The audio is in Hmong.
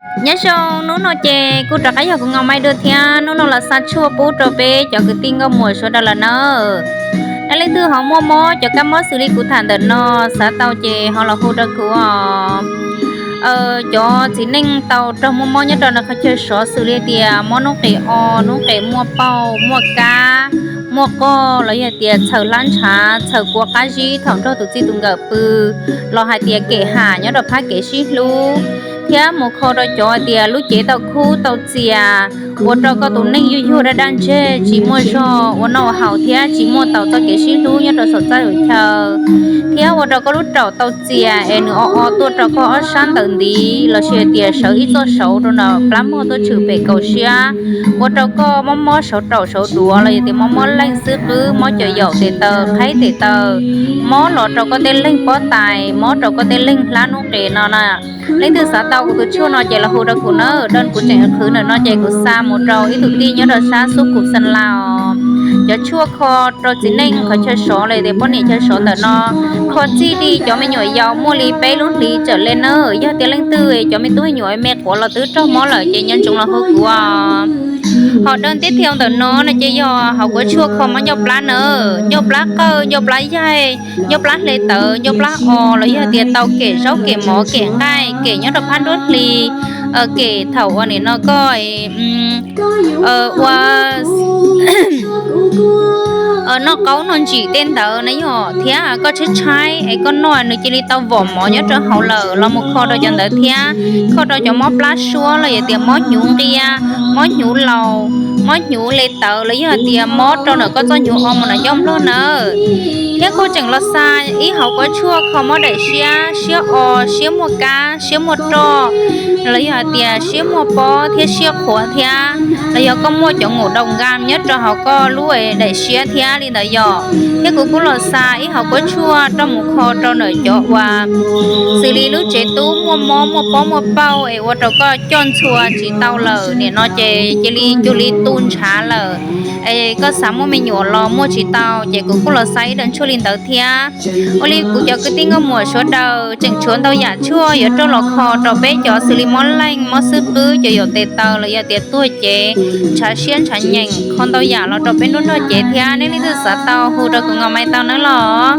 Nyob zoo, hnub no ces kuj rov qab yog kuv Ngos Maiv dua thiab. Hnub no los xa tshuaj pub rau peb cov kwv tij nkauj muam sawv daws lawm nawb. Leej twg ho muaj mob cov kab mob xws li kuv tham ntawm no, xav tau ces ho los hu rau kuv os. Cov txiv neej tau raug muaj mob nyob rau ntawm qhov chaw sov xws li tias mob noob qes o, noob qes muaj pauj, muaj kab, muaj qoj, los yog tias txhaws hlab ntshav, txhaws kua qab zib thaum nrog tus txij tus nkawm pw, los hais tias kem ham nyob rau phab kev sib hlub, thiab mus kho rau cov hais tias lub cev tau khub tau txias, ua rau koj tus neej yuag yuag daj daj ntseg, tsis muaj zog ua noj ua haus thiab tsis muaj tau txoj kev sib hlub nyob rau saum txaj saum chaw, thiab ua rau koj lub raum tau txias es nws o o tuaj rau koj ob sab ntawm ntiv, los sis hais tias sawv ib txoj saud rau ntawm plab mog tuaj tshwm pem kaum siab, ua rau koj mob mob saud raum saud duav, los yog tias mob mob leej xwb qwb, mob cov yaum tes taw, qhaib tes taw, mob los rau koj tej leeg pob tais, mob rau koj tej leeg hlab noob qes no na. Leej twg xav tau kuv tus tshuaj no ces los hu rau kuv na, dawm kuv tseem qhwv ntawm no ces kuv xa mus rau ib tug tij nyob rau sab xub kum Xeem Las os. Cov tshuaj kho rau txiv neej qhov chaw sov los yog tias poj niam chaw sov ntawm no, kho txij li cov me nyuam yaus muaj li peb lub hlis txawm li na. Yog tias leej twg cov me tub me nyuam me quav los twb raug mob lawm ces nco ntsoov los hu kuv os. Hom dawm tib thiau ntawm no no ces yog hauv kuav tshuaj kho mob ncauj plab na, ncauj plab qawj, ncauj plab yaig, ncauj plab hle tawv, ncauj plab o, los yog tias tau kem zaub kem mov kem nqaij kem nyob rau phab nruab hli, kem thaum ua nim no koj ua noj qaub noj ntsim tej ntawd na yog, thiab koj tshaib tshaib es koj noj nws cia li tau vom mov nyob rau hauv lawm los mus kho rau cov ntawd thiab. Kho rau cov mob plab suab los yog tias mob hnyuv nqia, mob hnyuv laus, mob hnyuv le tawv los yog tias mob rau ntawm koj txoj hnyuv o mus nram ncauj nplog nawb. Thiab kuj tseem los xa ib hauv kuav tshuaj kho mob daim siab, siab o, siab muaj kab, siab muaj roj, los yog hais tias siab muaj pob thiab siab qhuav thiab, los yog koj muaj cov ngum daus nkas nyob rau hauv koj lub daim siab thiab li ntawd yom. Thiab kuv kuj los xa ib hauv kuav tshuaj rau mus kho rau ntawm cov uas xws li lub tsev tub muaj mob muaj pob muaj pauj es ua rau koj coj ntxhua tsis tau lawm nim no ces cia li cuag li tu ntshav lawm, es koj xav muaj me nyuam los muaj tsis tau, ces kuv kuj los xa ib daim tshuaj li ntawd thiab. Ua li kuv cov kwv tij nkauj muam sawv daws, tseem tshuav ntau yam tshuaj yuav rau los kho rau peb cov xws li mob leej, mob xwb qwb, cov yaum tes taw los yog tias tuag cev, ntshav siab ntshav nyeem, kho ntau yam los rau peb nruab nrog cev thiab. Nej leej twg xav tau hu rau kuv Ngos Maiv tau nawb los.